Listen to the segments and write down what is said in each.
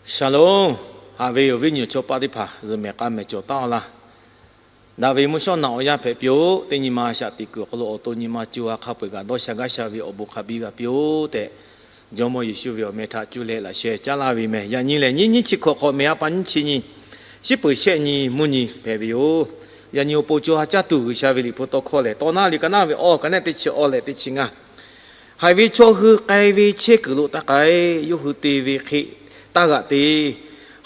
Shalom. Haꞈ ve awˬ viˉ nyi awˬ chawˇ paˆ teˇ hpaˍ zuhꞈ mehˍ k'a mehˍ cawˬ taˉ-aw laˇ. Daꞈ ve mvuhˇ shawˉ naꞈ awˬ yanˇ hpehꞈ piˇ-oˆ. Teˇ nyi ma shaꞈ tiꞈ kuiˬ awˬ hk'aw lo awˬ to nyi ma co ha hk'a peu-eˬ kaꞈ dawˇ sha gaˇ sha ve awˬ bon hk'a biˇ g'a piˇ-oˆ tehꞈ, Jawˇmawˇ Yeˍsuˆ ve awˬ meh htaꞈ cuˇ leh laꞈ sheh caˉ laˇ ve meh. Yaꞈ nyi lehˬ, nyiˇ nyiˇ chi hkawꞈ hk'awꞈ mehˍ a pa nyiˇ chi nyi, shiˉ peuˍ shehˆ nyi mvuhˇ nyi hpehꞈ ve yoˬ. Yaꞈ nyi awˬ pon co ha caˇ tuˬ G'uiˬsha ve liꞈ hpu tawˇ hkawˇ lehˬ, Tawˇ naˉ liꞈ ka naˉ ve awˇ, ka naˉ teˇ chi awˇ leh teˇ chi ngaˇ. Haiˬ ve chaw hui k'ai ve chehˇ kuiˬ lo taˇ k'ai. Yawˇ hui te ve hk'e taˇ g'aꞈ te.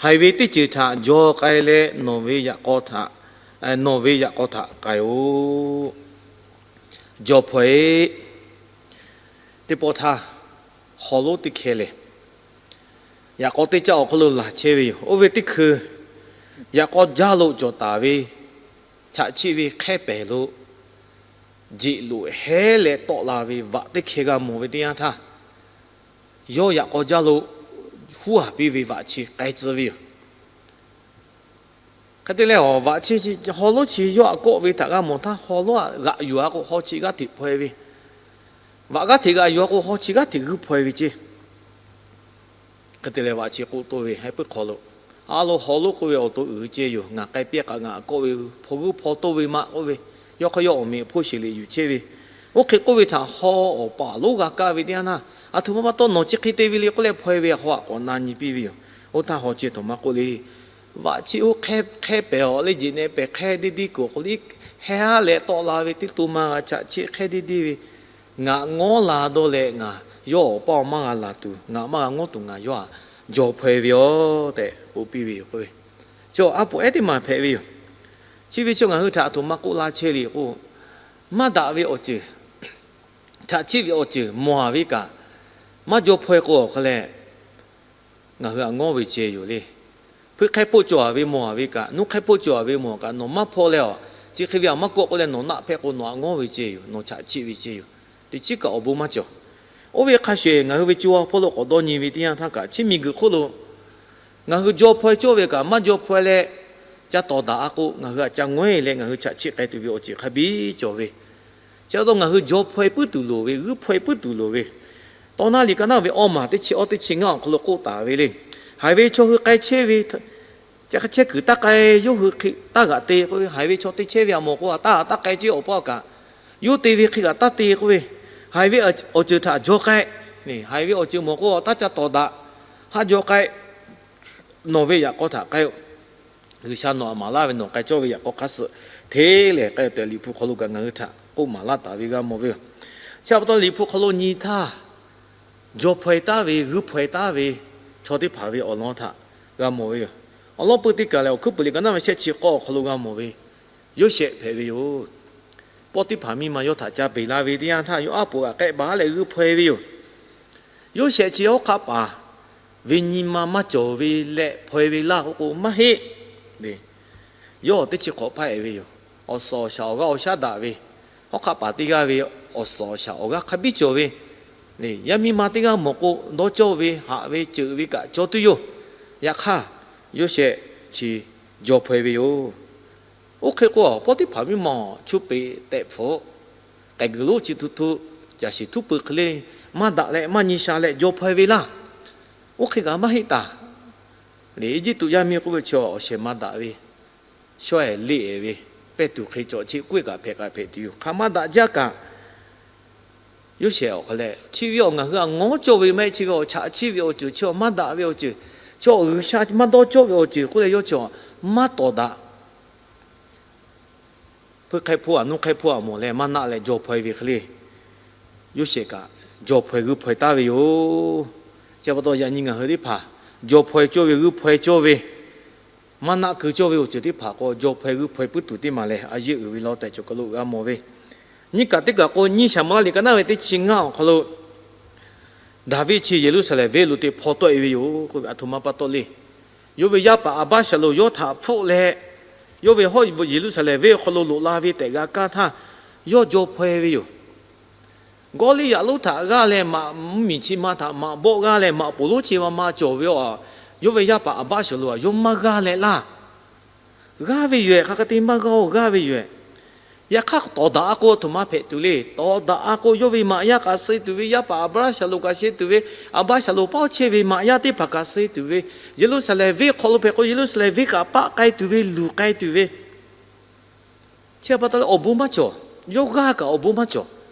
Haiˬ ve teˇ ceuˬ htaꞈ jaw k'ai leh, nawˬ ve yaꞈ k'aw htaꞈ, nawˬ ve yaꞈ k'aw htaꞈ k'ai-oˆ. Jaw hpaw-e. Teˇ pawˆ htaˇ, haw lonˉ teˇ hkeh lehˬ, yaꞈ k'aw teˇ caˆ awˬ hk'aw lo laˬ chehˇ ve yoˬ. Oˇ ve teˇ hkui, yaꞈ k'aw jaˇ lo cawˬ taˍ ve chaꞈ chiˆ ve hk'ehˇ pehˍ lo jeꞈ loꞈ hehˉ leh tawˆ la ve vaꞈ teˇ hkeh g'a mawˬ ve teˇ yanˇ htaˇ, yawˇ yaꞈ k'aw jaˇ lo huˉ haˍ piˇ ve vaꞈ chi k'ai tcuh ve yoˬ. Hk'e te leh, vaꞈ chi haw lonˉ chi yawˇ htaꞈ kawˆ ve htaꞈ g'a mawˬ htaˇ, haw lonˉ htaꞈ g'aꞈ yuˬ-a k'o, haw chi g'aˇ hteꞈ hpaw-e ve, vaꞈ g'aˇ hteꞈ g'aꞈ yuˬ-a k'o, haw chi g'aˇ hteꞈ g'uiˇ hpaw-e ve ceˇ. Hk'e te leh, vaꞈ chi k'oˆ toˇ ve, Heh puiˉ hk'aw lo, a lo haw lonˉ k'oˆ ve awˬ to uiˍ ceˇ yoˬ. Ngaˬ k'ai piˇ kaꞈ ngaˬ kawˆ ve, hpaw g'uiˇ hpaw toˇ ve maˇ k'oˆ ve, yawˇ hk'aˇ yawˇ awˬ meꞈ awˬ hponˇ sheˍ leh yuˬ chehˇ ve. Oˇ hk'e k'oˆ ve htaꞈ haw awˬ paˍ lonˉ g'a kaˇ ve teˇ yanˇ htaˇ, A htoꞈ ma pa taw nawˬ chi hk'e te ve le k'oˆ leh hpaw-e ve, haw htaꞈ k'awꞈ na nyi piˇ ve yoˬ. Oˇ htaˇ haw chi htoꞈ ma k'oˆ le, vaꞈ chi oˇ hk'ehˇ pehˍ-aw leh, jeꞈ neh pehˍ hk'ehˇ deˇ deˇ kuiˬ awˬ hk'aw lo hehˉ-a leh tawˆ la ve teˇ to ma g'a chaꞈ chiˆ hk'ehˇ deˇ deˇ ve, ngaˬ ngawˉ la dawˇ leh ngaˬ yawˇ awˬ paˇ awˬ maˇ g'a laˬ tuˬ, ngaˬ maˇ g'a ngawˉ tuˬ ngaˬ yawˇ htaꞈ jaw hpaw-e ve yoˬ tehꞈ k'oˆ piˇ ve yoˬ k'oˆ ve. Chi a poˍ ehˉ teˇ maˬ hpehꞈ ve yoˬ. Chi ve chaw ngaˬ hui htaꞈ a htoꞈ ma k'oˆ la chehˇ le k'o, maˇ daꞈ ve awˬ ceuˬ, chaꞈ chiˆ ve awˬ ceuˬ mawˬ-a ve kaꞈ, maˇ jaw hpaw-e k'o awˬ hk'a leh, ngaˬ hui htaꞈ ngawˉ ve ceh yoˬ le. Hpuiˇ hk'ehˇ hpoˆ cawˬ-a ve mawˬ-a ve kaꞈ, nuˇ hk'ehˇ hpoˆ cawˬ-a ve mawˬ kaꞈ, nawˬ maˇ hpaw leh-aˬ, chi hk'e ve htaꞈ maˇ kawˆ k'oˆ leh nawˬ naˆ hpehˇ k'o, nawˬ htaꞈ ngawˉ ve ceh yoˬ. Nawˬ chaꞈ chiˆ ve ceh yoˬ. Teˇ chiˉ kaꞈ awˬ bon maˇ cawˬ. Oˇ ve hk'a shuˍ ngaˬ hui ve co ha hpawˇ lo k'awꞈ dawˇ nyi ve teˇ yanˇ htaˇ kaꞈ, chi miˬguiˬ hk'oˆ lo ngaˬ hui jaw hpaw-e cawˇ ve kaꞈ maˇ jaw hpaw-e leh, ca tawˍ daꞈ-a k'o, ngaˬ hui htaꞈ ca ngawˉ-e leh ngaˬ hui chaꞈ chiˆ k'ai tuˬ ve awˬ ceuˬ hk'a biˇ cawˬ ve. Chi pa taw ngaˬ hui jaw hpaw-e puiˉ tuˬ loˍ ve, g'uiˇ hpaw-e puiˉ tuˬ loˍ ve. Tawˇ naˉ liꞈ ka naˉ ve awˇ maˬ teˇ chi awˇ teˇ chi ngaˇ awˬ hk'aw lo k'oˆ taˍ ve le. Haiˬ ve chaw hui k'ai chehˇ ve, chehˇ kuiˬ taˇ k'ai, yawˇ hui hk'e taˇ g'aꞈ te k'oˆ ve. Haiˬ ve chaw te chehˇ ve a mawˬ k'o, a taˇ g'aꞈ taˇ k'ai chehˇ awˬ paˇ kaꞈ, yawˇ te ve hk'e g'aꞈ taˇ te k'oˆ ve. Haiˬ ve awˬ ceuˬ htaꞈ jaw k'ai. Haiˬ ve awˬ ceuˬ mawˬ k'o, a taˇ ca tawˍ daꞈ. Haꞈ jaw k'ai. Nawˬ ve yaꞈ k'aw htaꞈ k'ai-o. G'uiˬsha nawˬ htaꞈ maˍ laˇ ve nawˬ k'ai cawˇ ve yaꞈ k'aw hk'a suhˍ hteˇ lehˬ k'ai tehꞈ, Liꞈ hpu hk'aw lo kaꞈ ngaˬ hui htaꞈ k'oˆ maˍ laˇ taˍ ve g'a mawˬ ve yoˬ. Chi pa taw Liꞈ hpu hk'aw lo nyi htaˇ, jaw hpaw-e taˍ ve, g'uiˇ hpaw-e taˍ ve chaw teˇ hpaˍ ve awˬ lawn htaꞈ g'a mawˬ ve yoˬ. Awˬ lawn pui teˇ kaˬ lehˬ, Awˬ hkuiˉ puiˍ liꞈ ka naˉ ve shehˆ chi k'awˇ awˬ hk'aw lo g'a mawˬ ve Yoˇsehꞈ hpehꞈ ve yoˬ. Poˇtiˆhpaˍ miˇ ma yawˇ htaꞈ ca beˬ la ve teˇ yanˇ htaˇ, yawˇ aˉ poꞈ g'aꞈ k'ehˆ baˬ leh g'uiˇ hpaw-e ve yoˬ. Yoˇsehꞈ chi hawˉ hk'aˆ paˍ ve nyi ma maˇ cawˬ ve leh hpaw-e ve laˇ k'oˆ k'o maˇ heˆ. Yawˇ teˇ chi hk'awꞈ hpaˇ-e ve yoˬ. Awˬ suhˍ awˬ shaˍ awˬ g'aˇ awˬ shaˉ daꞈ ve, hawˉ hk'aˆ paˍ teˇ g'aˇ ve awˬ suhˍ awˬ shaˍ awˬ g'aˇ hk'a biˇ cawˬ ve, yaˇ miˇ ma teˇ g'aˇ mawˬ k'o dawˇ cawˇ ve, haꞈ ve ceuˬ ve kaꞈ cawˇ tuˬ yoˬ. Yaꞈ hk'aˇ, Yoˇsehꞈ chi jaw hpaw-e ve yoˬ. Oˇ hk'e k'o, Poˇtiˆhpaˍ miˇ ma-oˬ, chu peꞈ tehꞈ hpfuhˆ, k'ehˬ guiˬ lonˉ chi tu tu, caˬ shiˍ htuˉ pui hk'e le, maˇ daꞈ leh maˇ nyi sha leh jaw hpaw-e ve laˇ. Oˇ hk'e kaꞈ maˇ heˆ taˍ. Eˇjiˇtuꞈ yaˇ miˇ k'oˆ ve chi awˬ shehˍ ma daꞈ ve, shawˉ-ehˍ leˇ-ehˍ ve, pehˇ tuˬ hk'e cawˬ chi k'oˆ-e kaꞈ hpehꞈ kaꞈ hpehꞈ tuˬ yoˬ. Hk'aˬ maˇ daꞈ jaˇ kaꞈ, Yoˇsehꞈ awˬ hk'a leh chi ve awˬ ngaˬ hui htaꞈ ngawˉ cawˇ ve maˇ heˆ. Chi ve awˬ chaꞈ chiˆ ve awˬ ceuˬ, chi awˬ maˇ daꞈ ve awˬ ceuˬ, chi awˬ G'uiˬsha maˇ dawˇ cawˇ ve awˬ ceuˬ k'oˆ leh yawˇ chi maˇ tawˍ daꞈ. Hpuiˇ hk'ehˇ hpoˆ-a, nuˇ hk'ehˇ hpoˆ-a mawˬ leh maˇ naˆ leh jaw hpaw-e ve hk'e le, Yoˇsehꞈ kaꞈ jaw hpaw-e g'uiˇ hpaw-e taˍ ve yoˬ. Chi pa taw yaꞈ nyi ngaˬ hui teˇ hpaˍ jaw hpaw-e cawˇ ve, g'uiˇ hpaw-e cawˇ ve, maˇ naˆ keu cawˇ ve awˬ ceuˬ teˇ hpaˍ k'o, jaw hpaw-e g'uiˇ hpaw-e puiˉ tuˬ teˇ maˬ lehˬ, a yeˇ uiˍ ve law tehꞈ cawˬ kaˬ lo g'a mawˬ ve. Nyiˇ kaꞈ teˇ kaˬ k'o, nyiˇ Saˍmo-eˍlaˆ liꞈ ka naˉ ve teˇ chi ngaˇ awˬ hk'aw lo, Daˍviˆ chi Yeˍruˆsaˍlehnˍ venˇ lo te hpaw tawˆ-e ve yoˬ k'oˆ ve, a htoꞈ ma pa taw le. Yawˇ ve yaˇ paˍ Aˍbaˆsaˍlonˍ yawˇ htaꞈ hpfuhˆ leh, yawˇ ve hawˉ Yeˍruˆsaˍlehnˍ venˇ awˬ hk'aw lo loꞈ la ve tehꞈ g'a kaˇ htaˇ, yawˇ jaw hpaw-e ve yoˬ. Gawˇliˇyaꞈ lonˉ htaꞈ g'aˇ leh maꞈ mvuhˇmiˬ chi ma htaꞈ maꞈ bawˆ g'aˇ leh maꞈ poˍ lonˉ chi ma ma cawˬ ve, yawˇ ve yaˇ paˍ Aˍbaˆsaˍlonˍ-a, yawˇ maˇ g'aˇ leh laˇ. G'aˇ ve yoˬ-ehˍ, hk'aˬ hk'e te maˇ g'aˇ-oˬ, g'aˇ ve yoˬ-ehˍ. Yaꞈ hk'aˇ tawˍ daꞈ a k'o, a htoꞈ ma hpehꞈ tuˬ le. Tawˍ daꞈ a k'o, yawˇ ve maꞈ yaˇ kaꞈ suh tuˬ ve, yaˇ paˍ Aˍbraˍhanˍ lo kaꞈ suh tuˬ ve, Aˍbraˍhanˍ lo paˇ chehˇ ve maꞈ yaˇ teˇ hpaˍ kaꞈ suh tuˬ ve, Yeˍruˆsaˍlehnˍ venˇ hk'aw lo hpehꞈ k'o, Yeˍruˆsaˍlehnˍ venˇ kaꞈ paˆ k'ai tuˬ ve, luˬ k'ai tuˬ ve, chi pa taw leh awˬ bon maˇ cawˬ. Yawˇ g'aˇ kaꞈ awˬ bon maˇ cawˬ.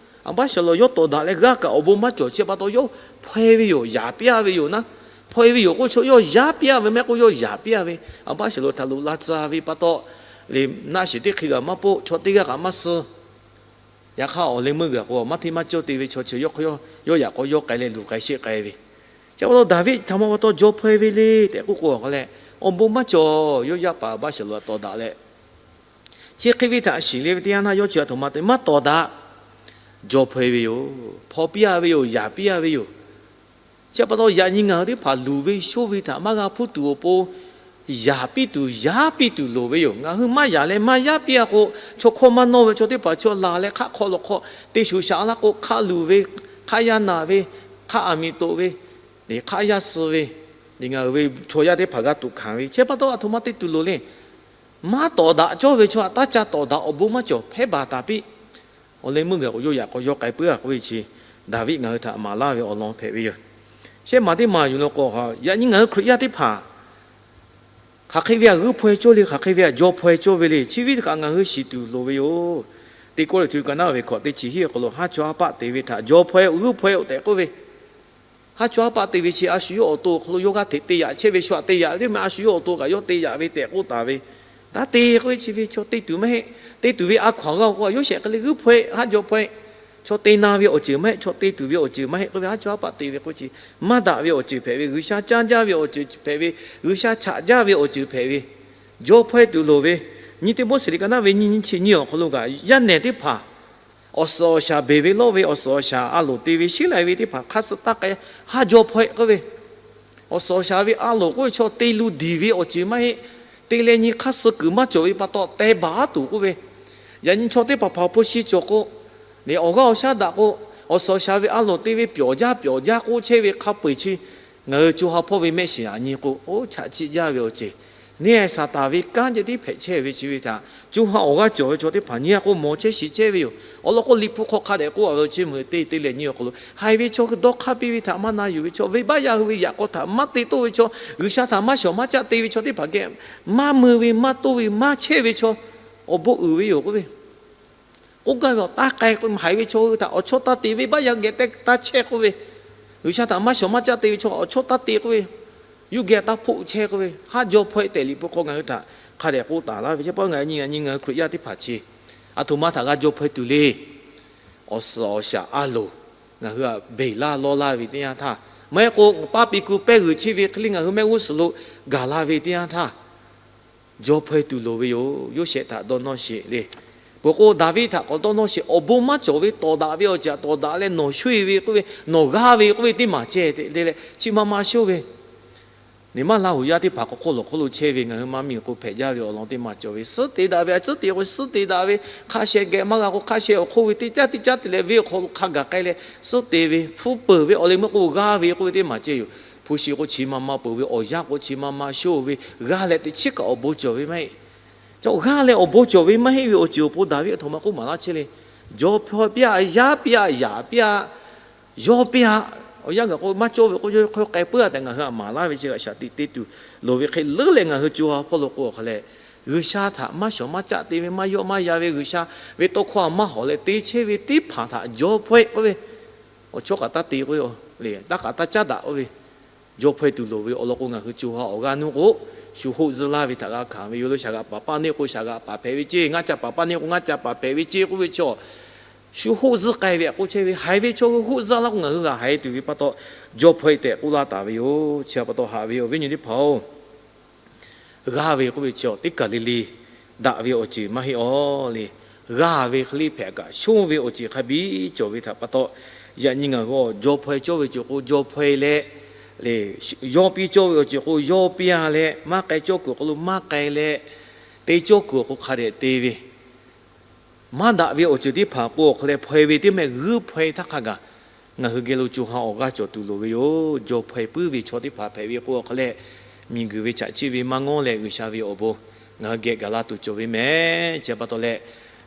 Aˍbraˍhanˍ lo yawˇ tawˍ daꞈ leh g'aˇ kaꞈ awˬ bon maˇ cawˬ. Chi pa taw yawˇ hpaw-e ve yoˬ, yaˍ piˇ-a ve yoˬ naˉ. Hpaw-e ve yoˬ k'oˆ chaw yawˇ yaˇ piˇ-a ve mehˆ k'oˆ, yawˇ yaˍ piˇ-a ve. Aˍbraˍhanˍ lo htaꞈ loꞈ la tcuh ve pa taw, le, naˆ shiˍ teˇ hk'e g'a maˇ poˆ, chaw teˇ g'aˇ kaꞈ maˇ suh. Yaꞈ hk'aˇ awˬ leh meuˇ g'aˇ k'o, maˇ hteˇ maˇ cawˇ te ve chaw chi yawˇ hk'aw yawˇ yaꞈ k'aw yawˇ k'ai leh luˬ k'ai sheˆ k'ai ve. Chi pa taw Daˍviˆ htaꞈ ma pa taw jaw hpaw-e ve le tehꞈ k'oˆ k'o, a k'a leh awˬ bon maˇ cawˬ. Yawˇ yaˇ paˍ Aˍbraˍhanˍ lo tawˍ daꞈ leh, chi hk'e ve htaꞈ shiˍ le ve teˇ yanˇ naˇ, yawˇ chi a htoꞈ ma te maˇ tawˍ daꞈ. Jaw hpaw-e ve yoˬ. Hpaw piˇ-a ve yoˬ. Yaˍ piˇ-a ve yoˬ. Chi pa taw yaꞈ nyi ngaˬ hui teˇ hpaˍ luˬ ve shoˇ ve htaꞈ maˇ g'a hpuˇ tuˬ awˬ pon, yaˍ piˇ tuˬ, yaˇ piˇ tuˬ loˍ ve yoˬ. Ngaˬ hui maˇ yaˍ leh maˇ yaˇ piˇ-a k'o, chaw hkawˇ maˇ nawˇ ve chaw teˇ hpaˍ chaw laˬ leh hk'aˆ hk'aw lawˬ hk'aw te shuˍ shaꞈ laˇ k'o, hk'aˆ luˬ ve, hk'aˆ yaˇ naˬ ve, hk'aˆ aˬ miˍ toꞈ ve, hk'aˆ yaˇ suh ve, ngaˬ hui ve chaw yaˇ teˇ hpaˍ g'a tuꞈ hkanˍ ve. Chi pa taw a htoꞈ ma te tuˬ loˍ le. Maˇ tawˍ daꞈ cawˇ ve chaw htaꞈ taˇ ca tawˍ daꞈ, awˬ bon maˇ cawˬ, hpehˇ baˬ taˍ piˇ. Awˬ leh meuˇ g'aˇ k'o yawˇ yaꞈ k'aw yawˇ k'ai puiˉ-a k'oˆ ve chi, Daˍviˆ ngaˬ hui htaꞈ maˍ laˇ ve awˬ lawn hpehꞈ ve yoˬ. Shehˆ maˬ teˇ maˬ yuˬ la k'o, yaꞈ nyi ngaˬ hui Hkriꞈ yaˇ teˇ hpaˍ hk'aˬ hk'e ve htaꞈ g'uiˇ hpaw-e cawˇ le, hk'aˬ hk'e ve htaꞈ jaw hpaw-e cawˇ ve le, chi ve htaꞈ kaꞈ ngaˬ hui shiˍ tuˬ loˍ ve yoˬ. Teˇ Kawˇrenˍhtuˆ ka naˉ ve hkawꞈ teˇ chi hiˉ awˬ hk'aw lo, haˉ chaw haˉ paˆ te ve htaꞈ jaw hpaw-e, g'uiˇ hpaw-e-oˬ tehꞈ k'oˆ ve, haˉ chaw haˉ paˆ te ve chi a shu yawˇ awˬ to awˬ hk'aw lo yawˇ g'aˇ hteꞈ te yaꞈ chehˇ ve shu htaꞈ te yaꞈ ve teˇ maˬ, a shu yawˇ awˬ to kaꞈ yawˇ te yaꞈ ve tehꞈ k'oˆ taˍ ve, taˇ te k'oˆ ve chi ve chaw te tuˬ maˇ heˆ. Te tuˬ ve a hkaw-anˬ g'a k'o, yawˇ shehˍ hk'e le g'uiˇ hpaw-e, haˉ jaw hpaw-e. Chaw te na ve awˬ ceuˬ maˇ heˆ, chaw te tuˬ ve awˬ ceuˬ maˇ heˆ k'oˆ ve, haˉ chaw haˉ paˆ te ve k'oˆ chi maˇ daꞈ ve awˬ ceuˬ hpehꞈ ve, G'uiˬsha caˇ jaˇ ve awˬ ceuˬ hpehꞈ ve, G'uiˬsha chaꞈ jaˇ ve awˬ ceuˬ hpehꞈ ve, jaw hpaw-e tuˬ loˍ ve. Nyi Teˇmawˇseˍ liꞈ ka naˉ ve nyiˇ nyiˇ chi nyiˇ awˬ hk'aw lo kaꞈ, yaˇ nehˬ teˇ hpaˍ awˬ suhˍ awˬ shaˍ beˬ ve lawˇ ve, awˬ suhˍ awˬ shaˍ a loˍ te ve sheˉ lai ve teˇ hpaˍ hk'aˇ suh taˇ k'ai, haˉ jaw hpaw-e k'oˆ ve. Awˬ suhˍ awˬ shaˍ ve a loˍ k'oˆ ve chaw te lu diˬ ve awˬ ceuˬ maˇ heˆ. Te leh nyi hk'aˇ suh kuiˬ maˇ cawˬ ve pa taw teh baˬ tuˬ k'oˆ ve, yaꞈ nyi chaw teˇ hpaˍ hpaˍ hpu shi cawˬ k'o, awˬ g'aˇ awˬ shaˉ daꞈ k'o, awˬ suhˍ awˬ shaˍ ve a loˍ te ve pyawˬ jaˇ pyawˬ jaˇ k'oˆ chehˇ ve hk'a peu-eˬ chi, ngaˬ hui co ha hpawˇ ve mehˆ shiˍ aꞈ nyi k'o, oˇ chaꞈ chiˆ jaˇ ve awˬ ceuˬ, neˇ Saˍtanˍ ve kanˉ ceh tiˉ hpehꞈ chehˇ ve chi ve htaꞈ co ha awˬ g'aˇ cawˬ ve chaw teˇ hpaˍ nyi a k'o mawˬ chehˇ shiˍ chehˇ ve yoˬ. Awˬ lawn k'o, Liꞈ hpu hk'aw hk'a dehꞈ k'oˆ a ve chi meuꞈ teˇ teˇ leh nyi awˬ hk'aw lo, haiˬ ve chaw hui dawˇ hk'aˇ piˇ ve htaꞈ maˇ na yuˬ ve chaw, venˇbaˆ yaˇ hui ve yaꞈ k'aw htaꞈ maˇ te toˆ ve chaw, G'uiˬsha htaꞈ maˇ shawˍ maˇ caˆ te ve chaw teˇ hpaˍ geh maˇ mui ve, maˇ toˇ ve, maˇ chehˇ ve chaw, awˬ bon uiˍ ve yoˬ k'oˆ ve. K'oˆ gaˇ ve awˬ taˇ k'ai k'o, haiˬ ve chaw hui htaꞈ awˬ chawˇ taˇ te, venˇbaˆ yaˇ hui geh taˇ chehˇ k'oˆ ve, G'uiˬsha htaꞈ maˇ shawˍ maˇ caˆ te ve chaw awˬ chawˇ taˇ te k'oˆ ve, yawˇ geh taˇ hpoˆ chehˇ k'oˆ ve, haˉ jaw hpawehˇ tehꞈ Liꞈ hpu hk'aw ngaˬ hui htaꞈ hk'a dehꞈ k'oˆ taˍ laˇ ve. Chi pa ngaˬ nyi ngaˬ nyi ngaˬ hui Hkriꞈ yaˇ teˇ hpaˍ chi a htoꞈ ma htaꞈ g'a jaw hpawehˇ tuˬ le. Awˬ suhˍ awˬ shaˍ a loˍ ngaˬ hui htaꞈ beˬ laˇ lawˇ laˇ ve teˇ yanˇ htaˇ, maˇ heˆ k'o paˇ piˇ kuiˬ pehˇ g'uiˬ chehˇ ve hk'e le ngaˬ hui mehˆ g'uˇ suhˍ lo gaˬ la ve teˇ yanˇ htaˇ, jaw hpawehˇ tuˬ loˍ ve yoˬ. Yoˇsehꞈ htaꞈ dawˇ nawˇ sheˍ le. Peuˬ k'o, Daˍviˆ htaꞈ k'awꞈ dawˇ nawˇ sheˍ. Awˬ bon maˇ cawˬ ve tawˍ daꞈ ve awˬ ceuˬ htaꞈ tawˍ daꞈ leh nawˬ shoˇ-e ve k'oˆ ve, nawˬ g'aˇ ve k'oˆ ve teˇ maˬ ceh te le leh chi ma ma shoˇ ve, neˬ maˇ Laˇhuˍ yaˇ teˇ hpaˍ k'awꞈ hk'oˆ lawˬ hk'oˆ lo chehˇ ve ngaˬ hui maˇ miˬ k'o hpehꞈ jaˇ ve awˬ lawn teˇ maˬ cawˬ ve, suhˉ te daꞈ ve, a tcuhˉ te k'o suhˉ te daꞈ ve, hk'a sheh geh maˇ g'a k'o hk'a sheh awˬ hk'oˆ ve teˇ caˉ teˇ caˉ te leh venˇ awˬ hk'aw lo hk'a gaˬ k'ai leh suhˉ te ve, hpfuhˇ peuˬ ve awˬ leh meuˇ k'o g'aˇ ve k'oˆ ve teˇ maˬ ceh yoˬ. Hpu shi k'o chi ma ma peuˬ ve, awˬ yanˇ k'o chi ma ma shoˇ ve, g'aˇ leh teꞈ chiˉ kaꞈ awˬ bon cawˬ ve maˇ heˆ. Chaw g'aˇ leh awˬ bon cawˬ ve maˇ heˆ ve awˬ ceuˬ awˬ pon Daˍviˆ a htoꞈ ma k'oˆ maˍ laˇ chehˇ le. Jaw hpawehˇ piˇ-a, yaˇ piˇ-a, yaꞈ piˇ-a, yawˇ piˇ-a. Awˬ yanˇ gaˬ k'o maˇ cawˇ ve k'o, yawˇ hk'aw k'ai puiˉ-a tehꞈ ngaˬ hui htaꞈ maˍ laˇ ve chi g'aꞈ shaˍ tiꞈ te tuˬ loˍ ve hk'e leuˉ leh ngaˬ hui co ha hpawˇ lo k'o awˬ hk'a leh, G'uiˬsha htaꞈ maˇ shawˍ maˇ caˆ te ve, maˇ yawˆ maˇ yan ve, G'uiˬsha ve tawˇ hkawˇ htaꞈ maˇ hawˍ leh te chehˇ ve teˇ hpaˍ htaꞈ jaw hpawehˇ k'oˆ ve, awˬ chawˇ kaꞈ taˇ te k'oˆ ve, taˇ k'aꞈ taˇ caˉ daꞈ k'oˆ ve, jaw hpawehˇ tuˬ loˍ ve awˬ lawn k'o, ngaˬ hui co ha awˬ g'aˇ nuˇ k'o, shu hoˆ zuhˆ laˇ ve htaꞈ g'a hkanˍ ve yoˬ. Lo shaˍ g'aꞈ paˍ paˇ neˇ k'o shaˍ g'aꞈ paˍ hpehꞈ ve ceˇ, ngaˇ ca paˍ paˇ neˇ k'o ngaˇ ca paˍ hpehꞈ ve ceˇ k'oˆ ve chaw, shu hoˆ zuhˆ k'ai ve htaꞈ k'oˆ chehˇ ve, haiˬ ve chaw hui hoˆ zuhˆ laˇ k'o ngaˬ hui g'a haiˬ tuˬ ve pa taw, jaw hpawehˇ tehꞈ k'oˆ laˇ taˍ ve yoˬ. Chi pa taw haꞈ ve awˬ viˉ nyi teˇ hpaˍ-oˬ, g'aˇ ve k'oˆ ve chi teˇ kaˬ le le daꞈ ve awˬ ceuˬ maˇ heˆ aw le. G'aˇ ve hk'e le hpehꞈ kaꞈ shonˇ ve awˬ ceuˬ hk'a biˇ cawˬ ve htaꞈ pa taw, yaꞈ nyi ngaˬ hui jaw hpawehˇ cawˇ ve ceuˬ k'o jaw hpawehˇ leh, yawˇ piˇ cawˇ ve awˬ ceuˬ k'o yawˇ piˇ-a leh, maˇ k'ai cawˇ kuiˬ awˬ hk'aw lo maˇ k'ai leh, te cawˇ kuiˬ awˬ hk'aw lo hk'a dehꞈ te ve, maˇ daꞈ ve awˬ ceuˬ teˇ hpaˍ k'o awˬ hk'a leh hpawehˇ ve teˇ mehˆ g'uiˇ hpawehˇ htaˇ hk'a gaˬ, ngaˬ hui geh lo co ha awˬ g'aˇ cawˬ tuˬ loˍ ve yoˬ. Jaw hpawehˇ puiˉ ve chaw teˇ hpaˍ hpehꞈ ve k'o awˬ hk'a leh, miˬguiˬ ve chaꞈ chiˆ ve maˇ ngawˇ leh G'uiˬsha ve awˬ bon ngaˬ hui geh gaˬ la tuˬ cawˬ ve mehˍ. Chi pa taw leh,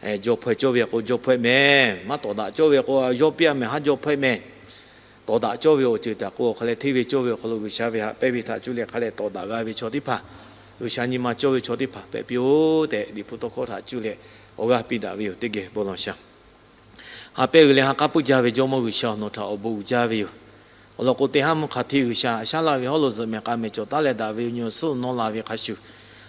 Jaw hpaweh cawˇ ve k'o, jaw hpaweh mehˍ. Maˇ tawˍ daꞈ cawˇ ve k'o, yawˇ piˇ a mehˍ, haˉ jaw hpaweh mehˍ. Tawˍ daꞈ cawˇ ve awˬ ceuˬ htaꞈ k'o, awˬ hk'a leh hteˇ ve cawˇ ve awˬ hk'aw lo G'uiˬsha ve haꞈ pehnˇ ve htaꞈ cuˇ leh hk'a leh tawˍ daꞈ g'a ve chaw teˇ hpaˍ, G'uiˬsha nyi ma cawˇ ve chaw teˇ hpaˍ hpehꞈ piˇ-oˆ tehꞈ, Liꞈ hpu tawˇ hkawˇ htaꞈ cuˇ leh awˬ g'aˇ piˇ daꞈ ve yoˬ. Teˇ geh bon lawˬ shaˍ. Ha pehˇ g'uiˬ leh ha k'aˉ puiˉ jaˇ ve Jawˇmawˇ G'uiˬsha, nawˬ htaꞈ awˬ bon uiˍ jaˇ ve yoˬ. Awˬ lawn k'o, teˇ haˉ mvuhˇ hk'a hteˇ G'uiˬsha a shaˉ laˇ ve hawˉ lo zuhꞈ mehˍ k'a mehˍ cawˬ taˉ leh daꞈ ve nyi awˬ suhˉ awˬ nawˉ la ve hk'a shuˍ,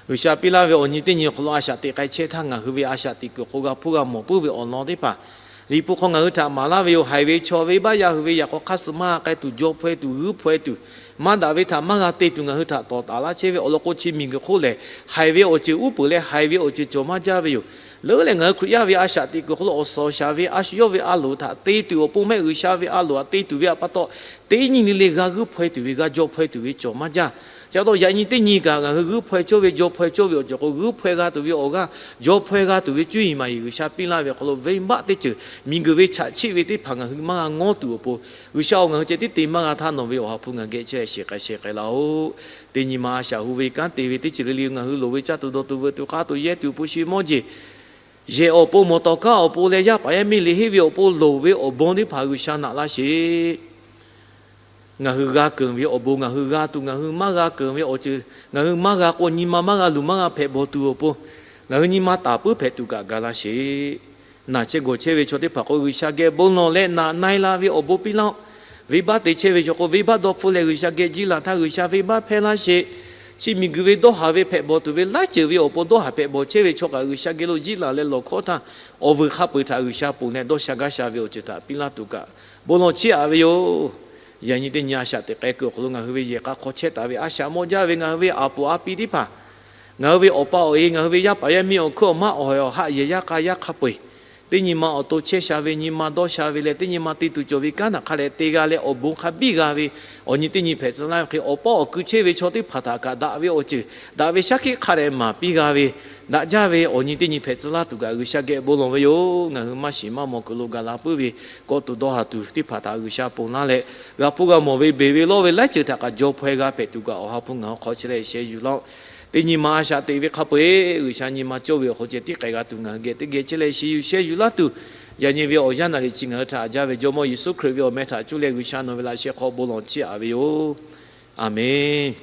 G'uiˬsha piˇ laˇ ve awˬ nyi teˇ nyi awˬ hk'aw lo a shaꞈ teꞈ k'ai chehˇ htaˇ, ngaˬ hui ve a shaꞈ teꞈ kuiˬ hk'aw g'a hpuˇ g'a mawˬ puiˉ ve awˬ lawn teˇ hpaˍ, Liꞈ hpu hk'aw ngaˬ hui htaꞈ maˍ laˇ ve yoˬ. Haiˬ ve chaw venˇbaˆ yaˇ hui ve yaꞈ k'aw hk'aˇ suh maˇ k'ai tuˬ, jaw hpaweh tuˬ, g'uiˇ hpaweh tuˬ, maˇ daꞈ ve htaꞈ maˇ g'a te tuˬ ngaˬ hui htaꞈ tawˍ taˍ laˇ chehˇ ve awˬ lawn k'o, chi miˬguiˬ hk'oˆ lehˬ, haiˬ ve awˬ ceuˬ uˉ peunˍ leh haiˬ ve awˬ ceuˬ cawˬ maˇ jaˇ ve yoˬ. Leuˉ lehˬ, ngaˬ hui Hkriꞈ yaˇ ve a shaꞈ teꞈ kuiˬ hk'aw lo awˬ suhˍ awˬ shaˍ ve a shu yawˇ ve a loˍ htaꞈ te tuˬ awˬ pon mehˆ, G'uiˬsha ve a loˍ htaꞈ te tuˬ ve htaꞈ pa taw, teˇ nyi le le g'a g'uiˇ hpaweh tuˬ ve, g'a jaw hpaweh tuˬ ve cawˬ maˇ jaˇ. Chi pa taw, yaꞈ nyi teˇ nyi kaꞈ ngaˬ hui g'uiˇ hpaweh cawˇ ve, jaw hpaweh cawˇ ve awˬ ceuˬ k'o, g'uiˇ hpaweh g'a tuˬ ve awˬ g'aˇ, jaw hpaweh g'a tuˬ ve cuˇ yiˍ maˍ yiˍ G'uiˬsha piˇ laˇ ve awˬ hk'aw lo, venˇbaˆ teˇ ceuˬ miˬguiˬ ve chaꞈ chiˆ ve teˇ hpaˍ ngaˬ hui maˇ g'a ngawˉ tuˬ awˬ pon, G'uiˬsha-oˬ, ngaˬ hui ceh tiˉ te maˇ g'a htaˇ, nawˬ ve awˬ ha hpu ngaˬ geh chehˇ shehˍ k'ai shehˍ k'ai laˇ-oˆ. Teˇ nyi ma a shaꞈ hu ve kanˉ te ve teˇ ceuˬ le le ngaˬ hui loˍ ve caˇ tuˬ dawˬ tuˬ veuꞈ tuˬ k'aˇ tuˬ yehˇ tuˬ hpu shi mawˇ jeˬ, yehˬ awˬ pon, mawˬ tawˍ kaˉ awˬ pon leh yaˇ paˍ yaˇ miˇ liꞈ henˇ ve awˬ pon loˍ ve awˬ bon teˇ hpaˍ G'uiˬsha naꞈ laˇ sheˍ. Ngaˬ hui g'a keunˍ ve awˬ bon, ngaˬ hui g'a tuˬ, ngaˬ hui maˇ g'a keunˍ ve awˬ ceuˬ, ngaˬ hui maˇ g'a k'o, nyi ma maˇ g'a luˬ maˇ g'a hpehꞈ bawˬ tuˬ awˬ pon, ngaˬ hui nyi ma taˍ puiˉ hpehꞈ tuˬ kaꞈ ga laˇ sheˍ. Naˬ chehˇ gawˬ chehˇ ve chaw teˇ hpaˍ k'o, G'uiˬsha geh bon lawˬ leh naꞈ na-e la ve awˬ bon piˇ laˇ-oˆ. Venˇbaˆ te chehˇ ve chaw k'o, venˇbaˆ dawˇ hpfuhˆ leh G'uiˬsha geh jiˇ laˬ htaˇ, G'uiˬsha venˇbaˆ hpehˇ laˇ sheˍ. Chi miˬguiˬ ve dawˇ haˍ ve hpehꞈ bawˬ tuˬ ve laiˉ ceuˬ ve awˬ pon dawˇ haˍ hpehꞈ bawˬ chehˇ ve chaw kaꞈ G'uiˬsha geh lo jiˇ laˬ leh lawˬ hkawˇ htaˇ, awˬ vuiˬ hk'a peu-eˬ htaꞈ G'uiˬsha ponˬ leh dawˇ sha gaˇ sha ve awˬ ceuˬ htaꞈ piˇ laˇ tuˬ kaꞈ bon lawˬ chiˇ aꞈ ve yoˬ. Yaꞈ nyi teˇ nyi a shaꞈ teꞈ k'ai kuiˬ awˬ hk'aw lo ngaˬ hui ve yehˬ k'a hk'aw chehˇ taˍ ve a shaꞈ mawˇ jaˇ ve ngaˬ hui ve a poˍ a pi teˇ hpaˍ, ngaˬ hui ve awˬ pa awˬ e, ngaˬ hui ve yaˇ paˍ yaˇ miˇ awˬ hkuiˉ awˬ maˇ awˬ hawehˬ awˬ haˆ yehˬ yaˇ k'a yaˇ hk'a peu-eˬ, teˇ nyi ma awˬ to chehˇ sha ve, nyi ma dawˇ sha ve leh, teˇ nyi ma te tuˬ cawˬ ve kanˉ htaꞈ hk'a dehꞈ te g'a leh awˬ bon hk'a biˇ g'a ve awˬ nyi teˇ nyi hpehꞈ tcuh laˇ ve hk'e, awˬ paˇ awˬ kui chehˇ ve chaw teˇ hpaˍ htaꞈ kaꞈ daꞈ ve awˬ ceuˬ, daꞈ ve shaˉ hkiˆ hk'a dehꞈ maˍ piˇ g'a ve, daꞈ jaˇ ve awˬ nyi teˇ nyi hpehꞈ tcuh laˇ tuˬ kaꞈ G'uiˬsha geh bon lawˬ ve yoˬ. Ngaˬ hui maˇ shiˍ maˇ mawˬ kuiˬ lo gaˬ la puiˉ ve kawˆ tuˬ dawˇ haˍ tuˬ teˇ hpaˍ htaꞈ G'uiˬsha ponˬ laˇ leh, g'a hpuˇ g'a mawˬ ve beˬ ve lawˇ ve laiˉ ceuˬ htaꞈ kaꞈ jaw hpaweh g'a hpehꞈ tuˬ kaꞈ awˬ ha hpu ngaˬ hui hk'aw chehˇ leh sheh yuˬ laˇ-oˆ. Teˇ nyi ma a shaꞈ teꞈ ve hk'a peu-eˬ G'uiˬsha nyi ma cawˇ ve awˬ hk'aw ceh tiˉ k'ai g'a tuˬ ngaˬ hui geh teˇ geh chehˇ leh shiˍ yuˬ sheh yuˬ laˇ tuˬ, yaꞈ nyi ve awˬ yanˇ naˍ riˍ chi ngaˬ hui htaꞈ jaˇ ve Jawˇmawˇ Yeˍsuˆ Hkriꞈ ve awˬ meh htaꞈ cuˇ leh G'uiˬsha nawˬ ve laꞈ sheh hk'aw bon lawˬ chiˇ aꞈ ve yoˬ. Aˬmenˍ.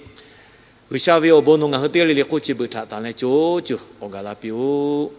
G'uiˬsha ve awˬ bon nawˬ ngaˬ hui teˇ g'aˇ le le hk'oˆ chi beuꞈ htaꞈ tanˬ leh co cuˬ awˬ gaˬ la piˇ-oˆ.